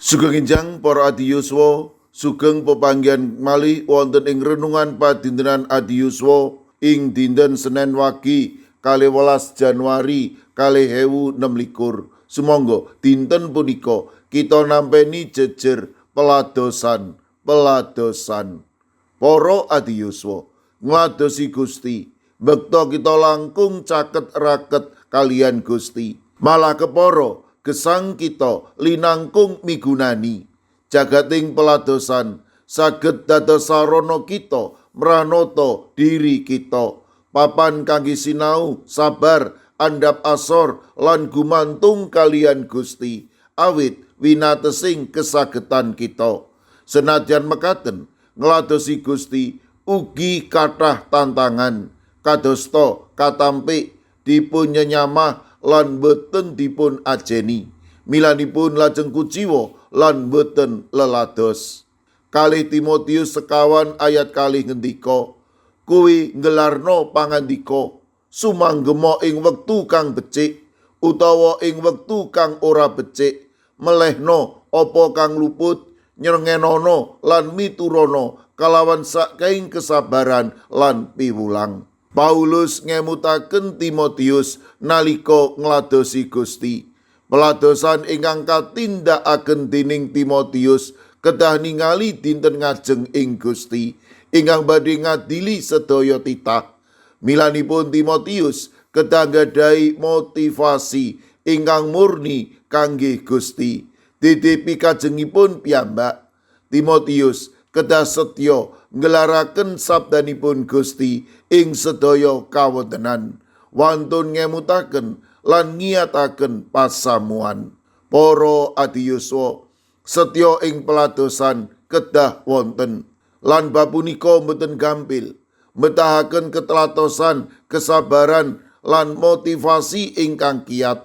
Sugeng enjang para adiyuswa, sugeng pepanggihan malih wonten ing renungan padintenan adiyuswa ing dinten Senen Wage 12 Januari 2026. Sumangga dinten punika kita nampeni jejer peladosan, peladosan. Para adiyuswa, ngladosi Gusti, bekta kita langkung caket raket kaliyan Gusti. Malah kepara gesang kita linangkung migunani. Jagating peladosan saged dados sarana kita mranata diri kita, papan kangge sinau, sabar, andhap asor lan gumantung kaliyan Gusti awit winatesing kesagetan kita. Senadyan mekaten, ngladosi Gusti ugi kathah tantangan, kadosta katampik dipun nyenyamah lan boten dipun ajeni. Milanipun lajeng kuciwa lan boten lelados. 2 Timotius 4 ayat 2 ngendika, "Kuwi nggelarno pangandika, sumanggema ing wektu kang becik utawa ing wektu kang ora becik, melehno apa kang luput, nyrengenono lan miturana kalawan saking kesabaran lan piwulang." Paulus ngemutaken Timotius nalika ngladosi Gusti. Peladosan ingkang katindakaken dening Timotius kedah ningali dinten ngajeng ing Gusti ingkang badhe ngadili sedaya titah. Milanipun Timotius kedah nggadahi motivasi ingkang murni kangge Gusti. Dede pikajengipun piyambak. Timotius kedah setya nggelaraken sabdanipun Gusti ing sedaya kawontenan, wantun ngemutaken lan ngiyataken pasamuan. Para adiyuswa, setya ing peladosan kedah wonten lan bab punika mboten gampil. Metahaken ketelatosan, kesabaran lan motivasi ingkang kiat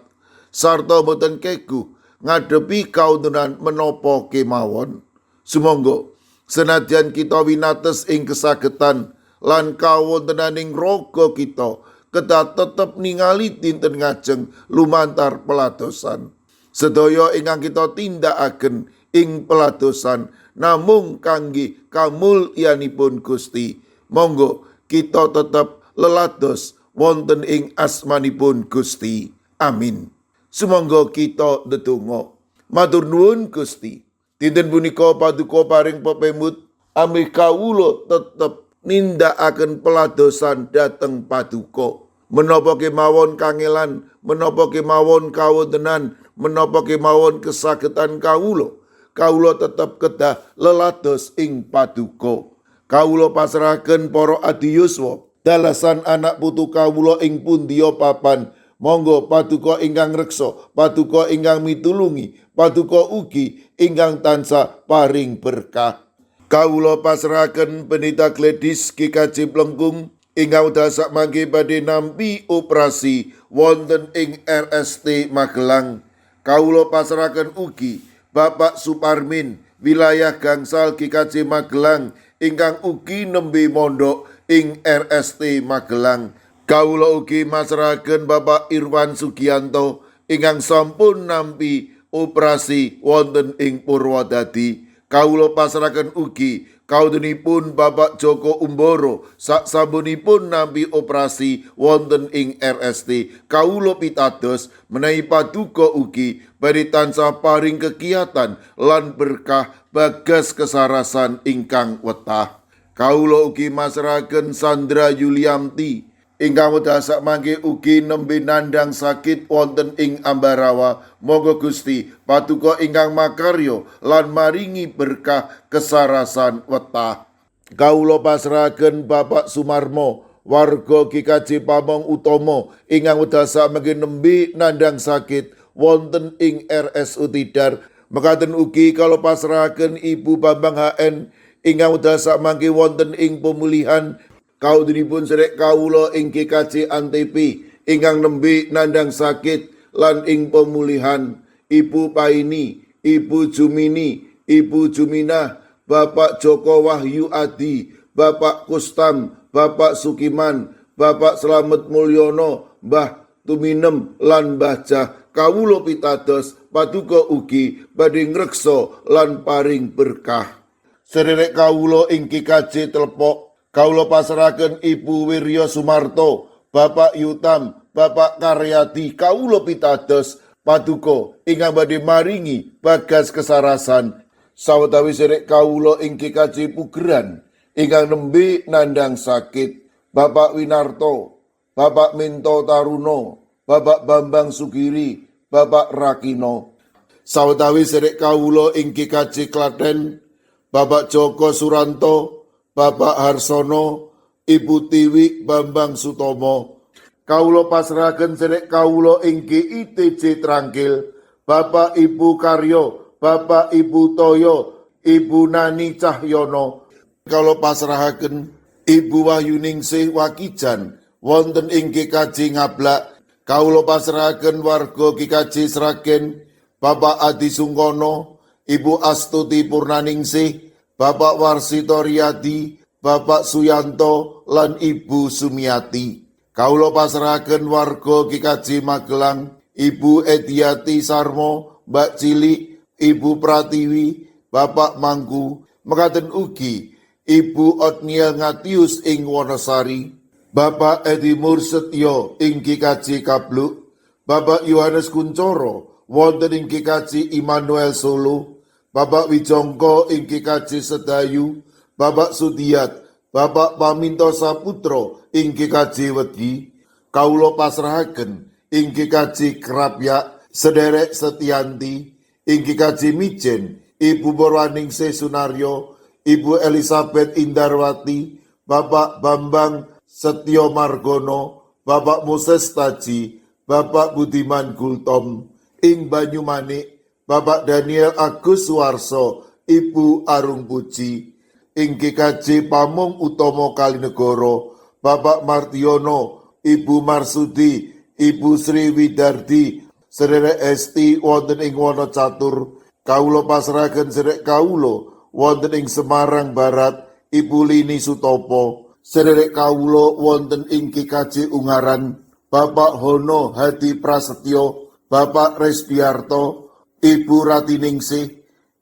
sarta boten keguh ngadepi kawontenan menapa kemawon. Sumangga senadyan kita winates ing kesagetan lan kawontenaning raga, kita kedah tetep ningali dinten ngajeng lumantar peladosan. Sedaya ingkang kita tindakaken ing peladosan namung kangge kamulyanipun Gusti. Monggo kita tetep lelados wonten ing asmanipun Gusti. Amin. Sumangga kita ndedonga. Matur nuwun, Gusti. Dinten punika paduka paring pepemut amrih kawula tetep nindakaken peladosan dhateng paduka. Menapa kemawon kangelan, menapa kemawon kawontenan, menapa kemawon kesagetan kawula, kawula tetep kedah lelados ing paduka. Kawula pasrahaken para adiyuswa, dalasan anak putu kawula ing pundiya papan. Monggo paduka ingkang reksa, paduka ingkang mitulungi, paduka ugi ingkang tansah paring berkah. Kawula pasrahaken Pendeta Gladys GKJ Plengkung ingkang wekdal sakmangke badhe nampi operasi wonten ing RST Magelang. Kawula pasrahaken ugi Bapak Suparmin, wilayah Gangsal GKJ Magelang ingkang ugi nembe mondok ing RST Magelang. Kawula ugi masrahaken Bapak Irwan Sugianto ingkang sampun nampi operasi wonten ing Purwodadi. Kawula pasrahaken ugi kawontenipun Bapak Joko Umboro saksampunipun nampi operasi wonten ing RST. Kawula pitados menawi paduka ugi badhe tansah paring kekiatan lan berkah bagas kesarasan ingkang wetah. Kawula ugi masrahaken Sandra Yulianti ingkang wekdal sakmangke ugi nembe nandhang sakit wonten ing Ambarawa. Monggo Gusti paduka ingkang makarya lan maringi berkah kesarasan wetah. Kawula pasrahaken Bapak Sumarmo, warga GKJ Pamong Utomo ingkang wekdal sakmangke nembe nandhang sakit wonten ing RSU Tidar. Mekaten ugi kawula pasrahaken Ibu Bambang HN ingkang wekdal sakmangke wonten ing pemulihan. Kawontenipun sedherek kawula ing GKJ Antepi ingkang nembe nandhang sakit lan ing pemulihan, Ibu Paini, Ibu Jumini, Ibu Juminah, Bapak Joko Wahyu Adi, Bapak Kustam, Bapak Sukiman, Bapak Slamet Mulyono, Mbah Tuminem lan Mbah Jah. Kawula pitados paduka ugi badhe ngreksa lan paring berkah. Sederek kawula ing GKJ Telepok, kawula pasrahaken Ibu Wirya Sumarto, Bapak Yutam, Bapak Karyadi, kawula pitados paduka ingkang badhe maringi bagas kesarasan. Sawetawis sederek kawula ing GKJ Pugeran ingkang nembe nandang sakit, Bapak Winarto, Bapak Minto Taruno, Bapak Bambang Sugiri, Bapak Rakino. Sawetawis sederek kawula ing GKJ Klaten, Bapak Joko Suranto, Bapak Harsono, Ibu Tiwi Bambang Sutomo. Kawula pasrahaken sederek kawula ing GITJ Trangkil, Bapak Ibu Karyo, Bapak Ibu Toyo, Ibu Nani Cahyono. Kawula pasrahaken Ibu Wahyuningsih Wakijan wonten ing GKJ Ngablak. Kawula pasrahaken warga GKJ Sragen, Bapak Adi Sungkono, Ibu Astuti Purnaningsih, Bapak Warsito Riyadi, Bapak Suyanto, lan Ibu Sumiati. Kawula pasrahaken warga GKJ Magelang, Ibu Ediati Sarmo, Mbak Cilik, Ibu Pratiwi, Bapak Mangku, mekaten ugi Ibu Otniel Ngatius ing Wonosari, Bapak Edi Mursetyo ing GKJ Kabluk, Bapak Yohanes Kuncoro wonten ing GKJ Immanuel Solo, Bapak Wijongko ing GKJ Sedayu, Bapak Sudiat, Bapak Paminto Saputro ing GKJ Wedi, kawula pasrahaken ing GKJ Krapyak, Sederek Setianti, ing GKJ Mijen, Ibu Borwaningsih Sunaryo, Ibu Elizabeth Indarwati, Bapak Bambang Setyo Margono, Bapak Moses Taji, Bapak Budiman Gultom, ing Banyumanik, Bapak Daniel Agus Suwarso, Ibu Arung Puji, ing GKJ Pamong Utomo Kalinegoro, Bapak Martiono, Ibu Marsudi, Ibu Sri Widardi, Sederek Esti wonten ing Wonocatur, kawula pasrahaken sederek kawula wonten ing Semarang Barat, Ibu Lini Sutopo, sederek kawula wonten ing GKJ Ungaran, Bapak Hono Hadi Prasetyo, Bapak Resdiarto, Ibu Ratiningsih,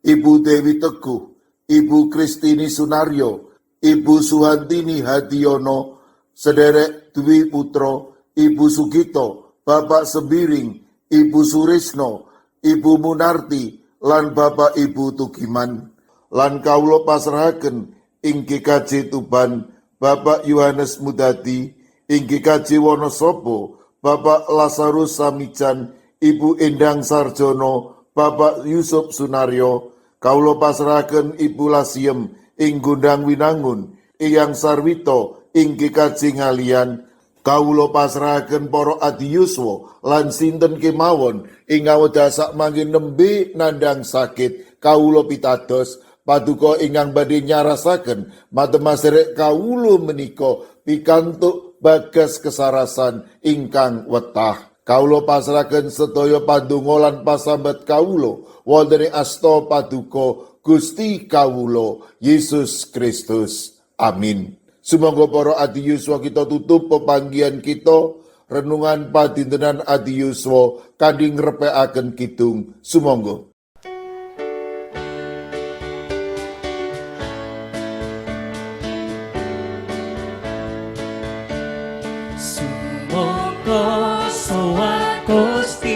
Ibu Dewi Teguh, Ibu Kristini Sunaryo, Ibu Suhantini Hadiono, Sederek Dwi Putro, Ibu Sugito, Bapak Sembiring, Ibu Surisno, Ibu Munarti, lan Bapak Ibu Tugiman. Lan kawula pasrahaken ing GKJ Tuban, Bapak Yohanes Mudadi, ing GKJ Wonosobo, Bapak Lazarus Samijan, Ibu Endang Sarjono, Bapak Yusuf Sunaryo, kawula pasrahaken Ibu Lasiem ing Gondang Winangun, Eyang Sarwito ing GKJ Ngalian, kawula pasrahaken para adiyuswa lan sinten kemawon ing awedasak mangke nembe nandhang sakit, kawula pitados paduka ingkang badhe nyarasaken matemaserek kawula menika pikantuk bagas kesarasan ingkang wetah. Kawula pasrahaken sedaya pandonga lan pasambat kawula wonten ing asta paduka Gusti kawula Yesus Kristus. Amin. Sumangga para adiyuswa kita tutup pepanggihan kita renungan padintenan adiyuswa kanthi ngrepekaken kidung. Sumangga. Sumangga sowan Gusti.